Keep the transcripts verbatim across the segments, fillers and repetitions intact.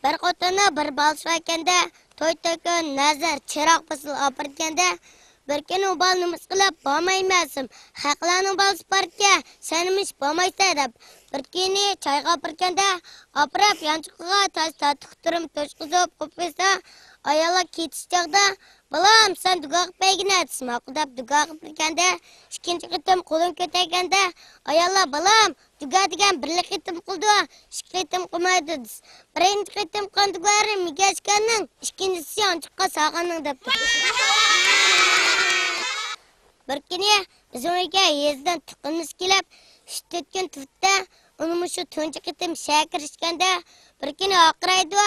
بىر خوتۇننىڭ بىر بالىسى باركەندە، توي تۆكۈن، نەزىر، چىراغ پاسىل ئاپىرىدىكەندە، بىر كۈنى ئۇ بالا نېمىش قىلىپ، بارمايمەنسىم، خەقلەرنىڭ بالىسى باركەن، سەن نېمىش بارمايسەن دەپ، بىر كۈنى چايغا ئاپىرىدىكەندە، ئاپىرىپ يانچۇقىغا تاش تارتۇق تۇرۇم توشقۇزۇپ قويۇپ قويسا، ئاياللار كېتىش چاغدا، بالام، سەن دۇگا قىلىپ بەرگىنە دېسە، ماقۇل دەپ دۇگا قىلىپ بەرگەندە، ئىككىنچى قېتىم قولۇم كۆتەرگەندە، ئاياللار، بالام، دۇگا دېگەن بىرلا قېتىم قىلىدۇ، ئىككى قېتىم قىلمايدۇ دېسە، بىرىنچى قېتىم قىلغان دۇگالىرى مىگەشكەننىڭ، ئىككىنچىسى يانچۇققا سالغاننىڭ دەپتۇ. بىر كۈنى بىزنىڭ ئۆيگە يېزىدىن تۇغقىنىمىز كېلىپ، ئۈچ تۆت كۈن تۇردى. ئۇنىمۇ شۇ تۇنجى قېتىم شەھەرگە كىرىشكەندە، بىر كۈنى ھارقىرايدۇ.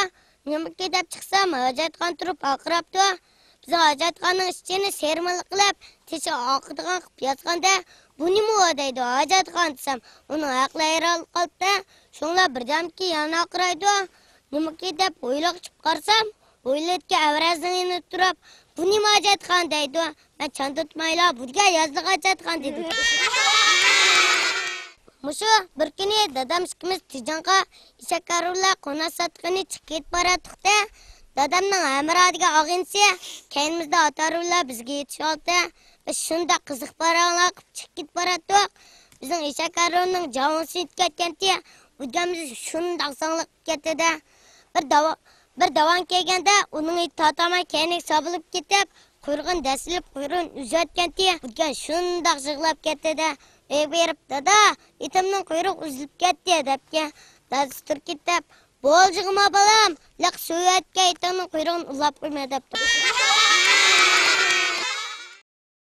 نېمىكى دەپ چىقسام، ھاجەتخانا تۇرۇپ ھارقىراپتۇ. بىزنىڭ ھاجەتخانىنىڭ ئىچىنى سېرىمىلىق قىلىپ، تېشى ئاقىدىغان قىلىپ يازغاندا، بۇ نېمە ئۇ دەيدۇ ھاجەتخانا دېسەم، ئۇنىڭ ئەقلى ھەيران قالىپتۇ. شۇڭلار بىردەمكى يەنە ھارقىرايدۇ. نېمىكى دەپ ھويلىغا چىقىپ قارىسام، ھويلىدىكى ئەۋرەزنىڭ يېنىدا تۇرۇپ، بۇ نېمە ھاجەتخانا دەيدۇ. مەن چاندۇرتمايلا، بۇ دېگەن يازلىق ھاجەتخانا دېدىم. مۇشۇ بىر كۈنى دادام ئىككىمىز تېجاڭغا ئېشەك ھارۋىلار قوناق ساتقىنى چىقىپ كېتىپ باراتتۇق-دە، دادامنىڭ ھەمراھ دېگەن ئاغىنىسى كەينىمىزدە ئات ھارۋىلار بىزگە يېتىشىۋالدى. بىز شۇنداق قىزىقىپ پاراڭلار قىلىپ چىقىپ كېتىپ باراتتۇق. بىزنىڭ ئېشەك ھارۋىنىڭ جاۋىسى يېتىپ كەتكەنتى، ئۇ دېگەن بىز شۇنداق زاڭلىق كەتتى-دە. بىر داۋا-، بىر داۋان كەلگەندە، ئۇنىڭ ئىتى تارتالماي كەينىگە سابىلىپ كېتىپ، قۇيرۇقىنى دەسسىلىپ، قۇيرۇقىنى ئۈزۈۋەتكەنتى، بۇ دېگەن شۇنداق يىغلاپ كەتتى-دە. ئۆيگە بېرىپ، دادا، ئىتىمنىڭ قۇيرۇقى ئۈزۈلۈپ كەتتى، دەپكەن. دادىسى تۇرۇپ كېتىپ، بولدى جىغما بالام، لىق سۆيۈۋەتكەن ئىتىڭنىڭ قۇيرۇقىنى ئۇلاپ قويما، دەپتۇ.